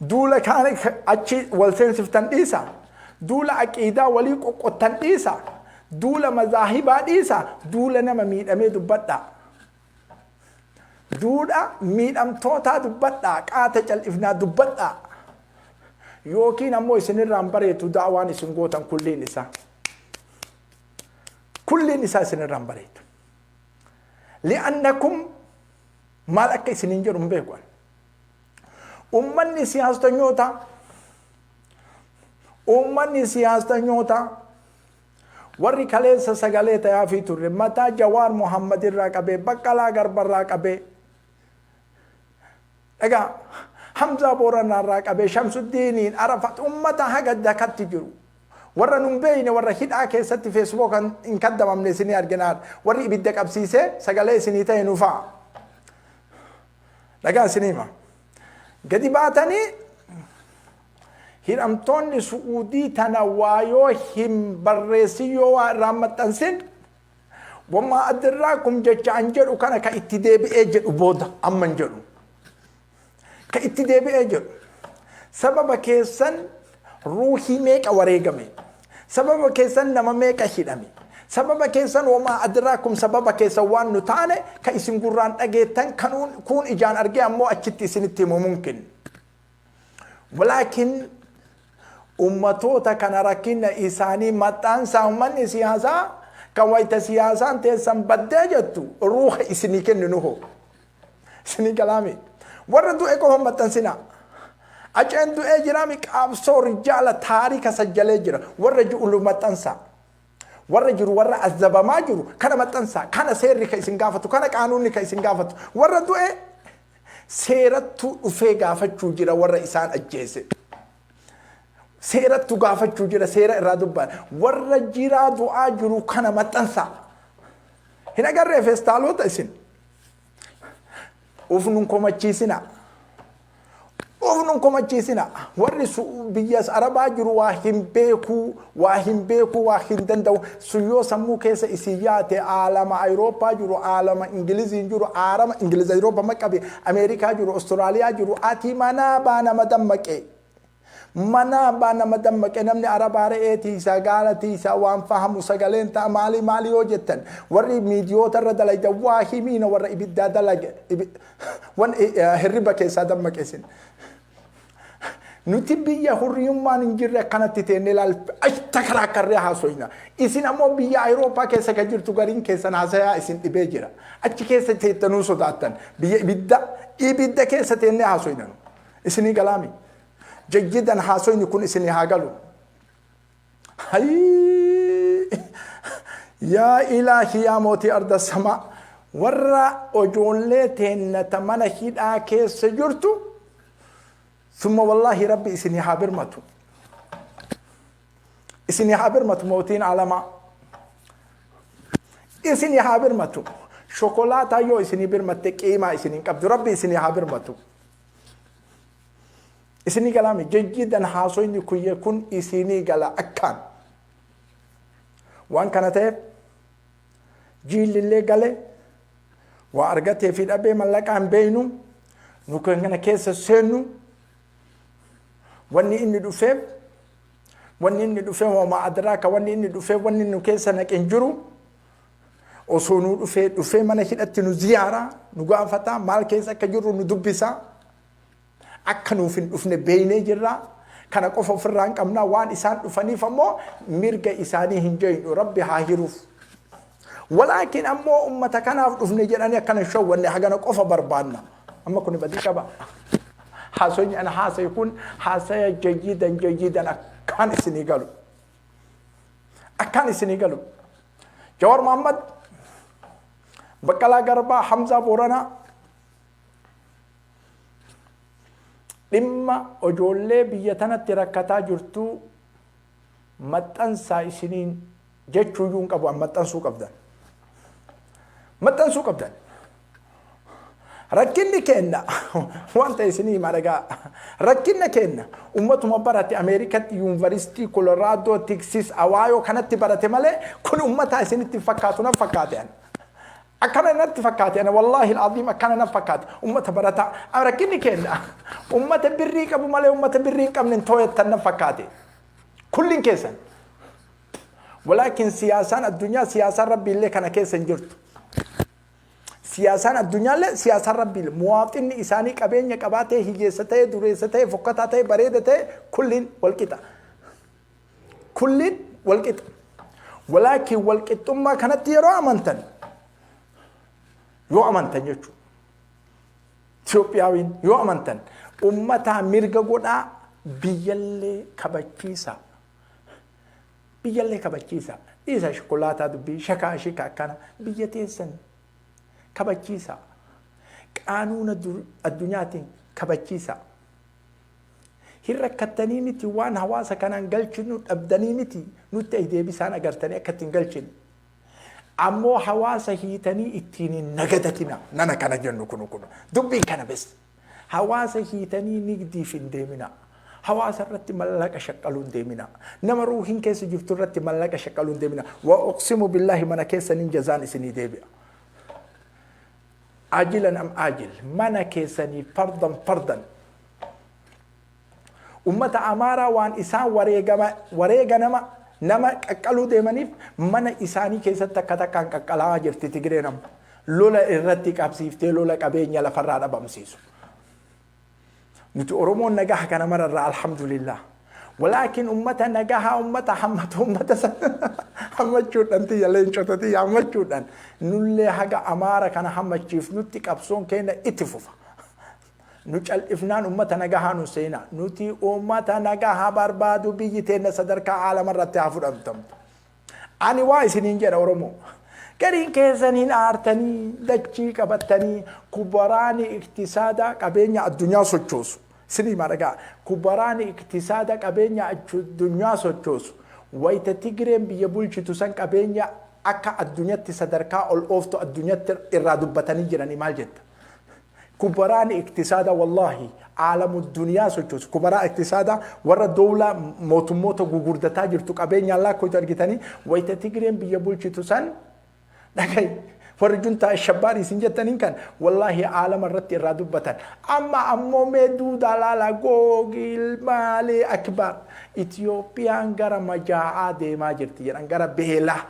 duula kaan achi wal seensiftan dhiisa, duula aqiidaa walii qoqqottan dhiisa, duula mazaahibaa dhiisa, duula nama miidhamee dubbadhaa, duudha miidhamtootaa dubbadhaa, qaata cal'ifnaa dubbadhaa, yookiin ammoo isinirraan bareetu daawaan isin gootan kulliin isaa, kulliin isaa isinirraan bareetu. Li'annakum maal akka isiniin jedhu hin beeku. Ummanni siyaastanyoota, ummanni siyaastanyoota, warri kaleessa sagalee tayaafii turre, mataa Jawaar Muhammad irraa qabee, Baqqalaa Garbarraa qabee, egaa Hamzaa Booranaa irraa qabee, Shamsuddiiniin Arafat, ummata haga dakatti jiru, warra nun beeyne, warra hidhaa keessatti Facebook hin kaddamamne isinii arginaa, warri ibidda qabsiisee sagalee isinii ta'e nu fa'a. Dhagaa isinii hima, gadi baatanii hidhamtoonni Su'uudii tana waa yoo hin barreessin, yoo waa irraa maxxansin, wammaa addirraakum jecha an jedhu kana ka itti deebi'ee jedhu booda amman jedhu ka itti deebi'ee jedhu, sababa keessan ruuhii meeqa wareegame, sababa keessan nama meeqa hidhame, sababa keessan wamaa adraakum, sababa keessan waan nu taane ka isin gurraan dhageettan kanuun kuun ijaan argee ammoo achitti isinitti himu mumkin. Walaakin ummatoota kana rakkina isaanii maxxansaa. Ummanni siyaasaa kan wayita siyaasaan teessan baddee jettu ruuha isinii kennu hoo isinii galaami. Warra du'e qofa maxxansinaa. Aceen du'ee jiraami, qaabsoo rijaala taarika sajjalee jira, warra ji'ulu maxxansaa, warra jiru, warra azabamaa jiru kana maxxansaa. Kana seerri ka isin gaafatu, kana qaanuunni ka isin gaafatu. Warra du'e seerattuu dhufee gaafachuu jira, warra isaan ajjeese seerattu gaafachuu jira, seera irraa dubbaan. Warra jiraa du'aa jiru kana maxxansaa. Hin agarree feestaalota isin uf nun komachiisina, uf nun komachiisina. Warri biyya Arabaa jiru waa hin beekuu, waa hin beekuu, waa hin danda'u. Sun yoo sammuu keessa isin yaate, aalama Awurooppaa jiru, aalama Ingiliziin jiru, aalama Ingiliz, Awurooppaa maqabe, Ameerikaa jiru, Austraaliyaa jiru, ati manaa baa nama dammaqe, manaa baa nama dammaqe. Namni Arabaa re'ee tiisaa, gaala tiisaa, waan fahamu sagaleen ta'a. Maali maali yoo jettan, warri miidiyoota irra dalayda waa himiina, warra ibiddaa dalage, wan hirriba keessaa dammaqe isin. Nuti biyya hurriyummaan hin jirre akkanatti teennee laal takaraakarree haasoyna. Isin ammoo biyya Awurooppaa keessa kan jirtu gariin keessan haasayaa isin dhibee jira. Achi keessa teettanuu sodaattan. Biyya ibidda ibidda keessa teennee haasoyna nu. Isinii galaami. Jajjidan haasoyni kun isinii haa galu. Hayii! Yaa ilaahi yaa mootii arda samaa warra ojoollee teennata mana hidhaa keessa jirtu summa wallaahi rabbi isinii haa birmatu. Isinii haa birmatu mootiin alamaa. Isinii haa birmatu. Shokolaataa yoo isinii birmatte qiimaa isin hin qabdu rabbi isinii haa birmatu. Isinii galaami jajjiidan haasoyni kuyye kun isinii gala akkaan. Waan kana ta'eef jiillillee gale waa argatee fi dhabee mallaqaa hin beeynu nu kan kana keessa seennu wanni inni dhufeef wanni inni dhufeef wamaa adraaka wanni inni dhufeef wanni nu keessa naqe hin jiru osoo nu dhufee dhufee mana hidhatti nu ziyaaraa nu gaafataa maal keessa akka jirru nu dubbisaa Akka nuuf hin dhufne beeynee jirra. Kana qofa ofirraa hin qabna. Waan isaan dhufaniif ammoo mirga isaanii hin jeeynu. Rabbi haa hiruuf. Walaakin ammoo ummata kanaaf dhufne jedhanii akkana hin shawwanne hagana qofa barbaanna. Amma kuni badii qaba. Haasoyni ana haasaye kun haasaya jayyidan jayyidan akkaan isinii galu. Akkaan isinii galu. Jawar Muhammad, Baqqalaa Garbaa, Hamzaa Booranaa, Dhimma ojoollee biyya tanatti rakkataa jirtuu maxxansaa isiniin jechuuyyuu hin qabu an maxxansuu qabdan. Maxxansuu qabdan. Rakkinni keenna wanta isinii hima dhagaa. Rakkinna keenna ummatuma barate Ameerikatti yuunivarsiitii Koloraadoo, Tiksis, Awaayoo kanatti barate malee kun ummataa isinitti hin fakkaatu nan fakkaate ani. Akkana natti fakkaate ana wallaahi al'aziim akkana na fakkaate ummata barataa rakkinni keenna ummata birrii qabu malee ummata birrii hin qabne hin tooyattan na fakkaate kulliin keessan walaakin siyaasaan addunyaa siyaasaan rabbiillee kana keessa hin jirtu siyaasaan addunyaallee siyaasaan rabbiillee muwaaxinni isaanii qabeenya qabaatee hiyyeessa ta'e dureessa ta'e fokkataa ta'e bareeda ta'e kulliin walqixa Kulliin walqixa. Walaakin walqixxummaa kanatti yeroo amantan yoo amantan jechuudha. Itoophiyaawiin yoo amantan ummataa mirga godhaa biyyallee kabachiisaa. Biyyallee kabachiisaa. Dhiisa shukulaataa dubbii shakaa shika akkana biyya teessan kabachiisaa. Qaanuuna addunyaatiin kabachiisaa. Hin rakkattanii miti waan hawaasa kanaan galchinu dhabdanii miti nutti ay deebisaan agartanii akka ittiin galchine. Ammoo hawaasa hiitanii ittiin hin nagadatina nana kana jennu kunu kunu dubbiin kana bes. Hawaasa hiitanii nigdiif hin deemina. Hawaasa irratti mallaqa shaqqaluu hin deemina. Nama ruuhiin keessa jirtu irratti mallaqa shaqqaluu hin deemina. Wa uqsimu billaahi mana keessaniin jazaan isinii deebi'a. Ajilan am ajil mana keessanii fardan fardan. Ummata Amaaraa waan isaan wareegama wareega nama nama qaqqaluu deemaniif mana isaanii keessatti takka takkaan qaqqalaa jirti Tigireen amma. Lola irratti qabsiiftee lola qabeenya lafarraa dhabamsiisu. Nuti Oromoon nagaha kana mararraa alhamdulillah. Walaakin ummata nagaha ummata hammatu ummata san hammachuudhaan tiyya leencota tiyya hammachuudhaan nullee haga Amaara kana hammachiifnutti qabsoon keenya itti fufa. Nu cal'ifnaan ummata nagahaa nu seenaa. Nuti ummata nagaha barbaadu biyyi teenna sadarkaa aalama irratti haa fudhatamtu. Ani waa isiniin jedha Oromoo. Gariin keessan hin aartanii dachii qabattanii kubaraani iktisaadaa qabeenya addunyaa sochoosu. Isinii himaa dhagaa. Kubaraani iktisaada qabeenya addunyaa sochoosu. Wayita Tigireen biyya bulchitu san qabeenya akka addunyatti sadarkaa ol ooftu addunyatti irraa dubbatanii jiranii maal jetta? Kubaraan iktisaada wallaahi aalamu duniyaa sochoosu. Kubaraa iktisaada warra dowlaa mootummoota gugurdataa jirtu qabeenyaan laakkoytu argitanii wayita Tigireen biyya bulchitu san dhagayi warri juntaa shabbaarii isin jettaniin kan wallaahi aalama irratti irraa dubbatan. Amma ammoo mee duudaa laalaa googil maalee akbar Itiyoophiyaan gara majaa'aa deemaa jirti jedhan gara beelaa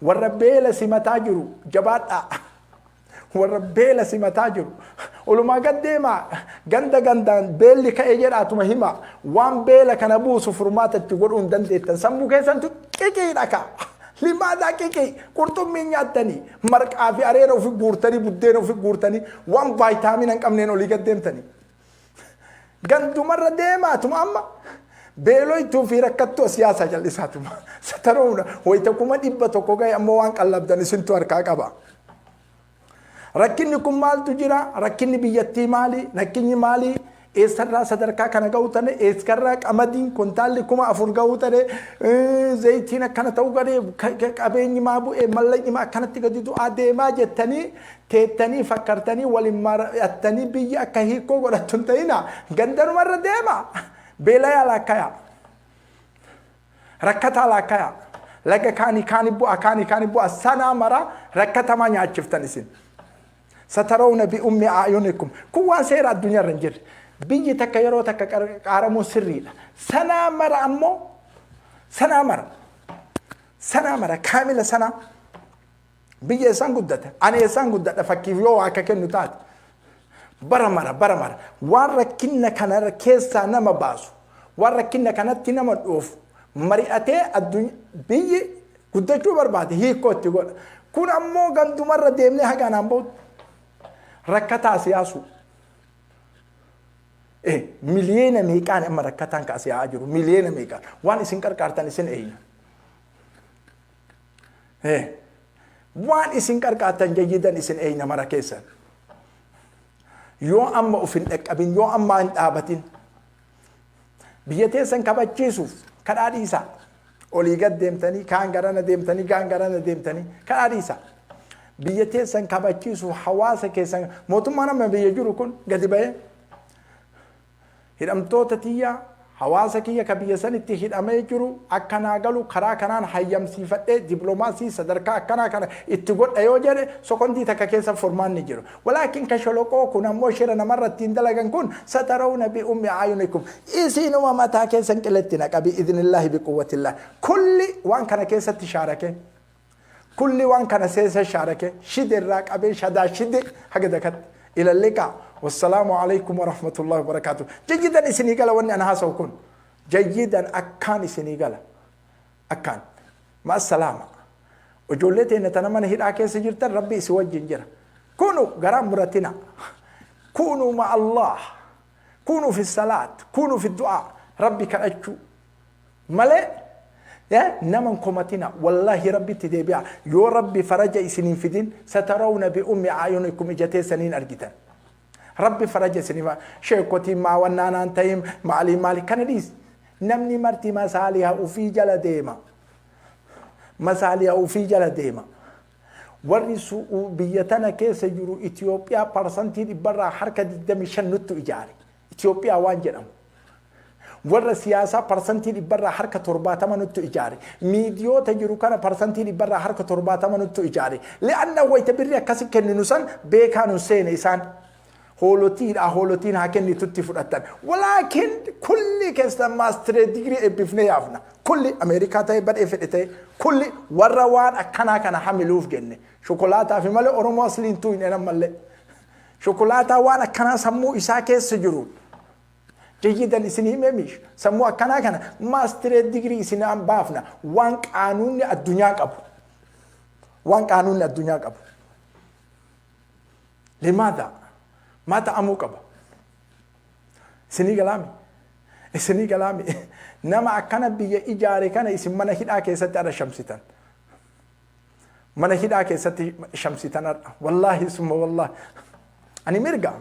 warra beela simataa jiru jabaadhaa. Warra beela simataa jiru. Olumaa gad deemaa ganda gandaan beelli ka'e jedhaatuma hima. Waan beela kana buusu furmaata itti godhuu hin dandeettan. Sammuu keessantu qiqiidha ka. Limaadaa qiqii qurxummii nyaattanii marqaa fi areera ofi guurtanii buddeena ofi guurtanii waan vaayitaamina hin qabneen olii gad deemtanii. Gandumarra deemaatuma amma beeloytuu fi rakkattuu siyaasaa jal'isaatuma. Sataroona wayita 100,000 gahe ammoo waan qallabdan isintu harkaa qaba. Rakkinni kun maaltu jira? Rakkinni biyyattii maali? Rakkinni maali? Eessarraa sadarkaa kana ga'uu tane? Eessarraa qamadiin kuntaalli 4000 ga'uu tane? Zayitiin akkana ta'uu gade? Qabeenyi maa bu'e? Mallaqni maa akkanatti gadi du'aa deemaa jettanii teettanii fakkartanii waliin mari'attanii biyyi akka hiikkoo godhattu hin ta'ina. Gandanumarra deema. Beelayaa laakkayaa. Rakkataa laakkayaa. Laga kaanii kaani bu'a kaanii kaani bu'a sanaa mara rakkatamaa nyaachiftan isin. Satarawna bi ummi a'yunikum. Kun waan seera addunyaa irra hin jirre. Biyyi takka yeroo takka qaaramuun sirriidha. Sanaa mara ammoo sanaa mara sanaa mara kaamila sanaa biyya eessaan guddate ani eessaan guddadha fakkiif yoo waa akka kennu taate bara mara bara mara waan rakkinna kana keessaa nama baasu waan rakkinna kanatti nama dhoofu mari'atee addunyaa biyyi guddachuu barbaade hiikkoo itti godha. Kun ammoo gandumarra deemnee haga anaan bahutti rakkataa siyaasuu. Miliyoona meeqaan amma rakkataan ka as yaa'aa jiru miliyoona meeqaan waan isin qarqaartan isin eeyna. Waan isin qarqaartan jayyidan isin eeyna mara keessan. Yoo amma of hin dhaqqabin yoo amma hin dhaabatin biyya teessan kabachiisuuf kadhaa dhiisaa. Olii gad deemtanii kaan garana deemtanii kaan garana deemtanii kadhaa dhiisaa. Biyya teessan kabachiisuuf hawaasa keessan mootummaan amma biyya jiru kun gadi ba'ee hidhamtoota tiyya hawaasa kiyya ka biyya sanitti hidhamee jiru akka naa galu karaa kanaan hayyamsiifadhee dippiloomaasii sadarkaa akkanaa kana itti godha yoo jedhe sokondii takka keessa furmaanni jiru. Walaakin ka sholoqoo kun ammoo shira namarra ittiin dalagan kun satarawna bi ummi ayunikum isinuma mataa keessan qiletti naqa bi idnillaahi bi quwwatillah. Kulli waan kana keessatti shaarake. Kulli waan kana seesa shaarake shide irraa qabee shadaa shide haga dakatti. Ila liqaa. Wassalaamu alaikum warahmatullahi wabarakaatuh. Jayyidan isinii gala wanni ana haasa'u kun. Jayyidan akkaan isinii gala. Akkaan. Ma'a salaama. Ijoollee teenya tana mana hidhaa keessa jirtan Rabbi isin wajjin jira. Kunu garaa muratina. Kunu ma Allah. Kunu fi salaat. Kunu fi du'aa. Rabbi kadhachuu. Malee nama hin komatina. Wallaahi Rabbitti deebi'a. Yoo Rabbi faraja isin hin fidin satarawna bi ummi a'yunikum ija teessaniin argitan. Rabbi faraja isiniif sheekotiin maa wannaanaan ta'in maalii maali kana dhiisi. Namni marti masaaliha ufii jala deema. Masaaliha ufii jala deema. Warri biyya tana keessa jiru Itoophiyaa parsantii dhibbarraa harka 25 nuttu ijaare. Itoophiyaa waan jedhamu. Warra siyaasaa parsantii dhibbarraa harka 70 nuttu ijaare. Miidiyoota jiru kana parsantii dhibbarraa harka 70 nuttu ijaare. Li'anna wayita birri akkasi kenninu san beekaa nun seene isaan. Hoolotiidha hoolotiin haa kennitutti fudhatan. Walaakin kulli keessan maastiree digirii eebbifnee yaafna. Kulli Ameerikaa ta'e badhee fedhe ta'e kulli warra waan akkanaa kana hamiluuf jenne. Shokolaataa fi malee Oromoo asliin tuu hin enan mallee. Shokolaataa waan akkanaa sammuu isaa keessa jiru. Jayyidan isin himee miish. Sammuu akkanaa kana maastiree digirii isin baafna. Waan qaanuunni addunyaa qabu. Waan qaanuunni addunyaa qabu. Limaadha? Maa ta'amuu qaba? Isinii galaami? Isinii galaami? Nama akkana biyya ijaare kana isin mana hidhaa keessatti har'a shamsitan. Mana hidhaa keessatti shamsitan har'a. Wallaahi summa wallaahi. Ani mirga.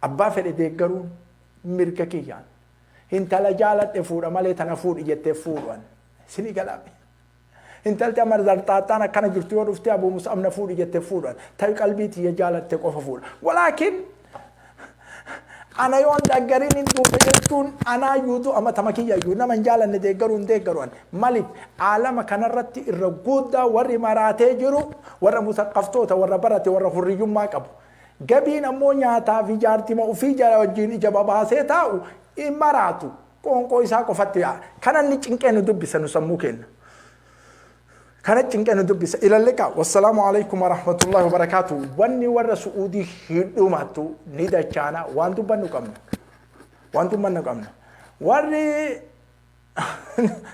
Abbaa fedhe deeggaruun mirga kiyyaan. Intala jaaladhe fuudha malee tana fuudhi jettee fuudhu ani. Isinii galaami? Intalti amma zarxaaxxaan akkana jirtu yoo dhufte Abuu Mus'ab na fuudhi jette fuudhan. Ta'i qalbii tiyya jaalatte qofa fuudha. Walaakin ana yoon deggariin hin duute jechuun anaa iyyuu du'a matama kiyya iyyuu nama hin jaalanne deeggaruu hin deeggaru ani. Maliif aalama kanarratti irra guddaa warri maraatee jiru warra musaqqaftoota warra barate warra hurriyyummaa qabu. Gabiin ammoo nyaataa fi jaartima ofii jala wajjin ija babaasee taa'u hin maraatu. Qoonqoo isaa qofatti yaa'a. Kana inni cinqee nu dubbisa nu sammuu keenna. Kana cinqee nu dubbisa. Ilalliqa. Wassalaamu alaikum warahmatullahi wabarakaatu. Wanni warra Su'uudii hidhumattu ni dachaana, waan dubbannu qabna. Waan dubbannu qabna. Warri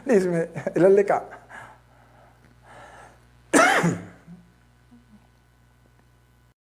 dhiisme, ilalliqa.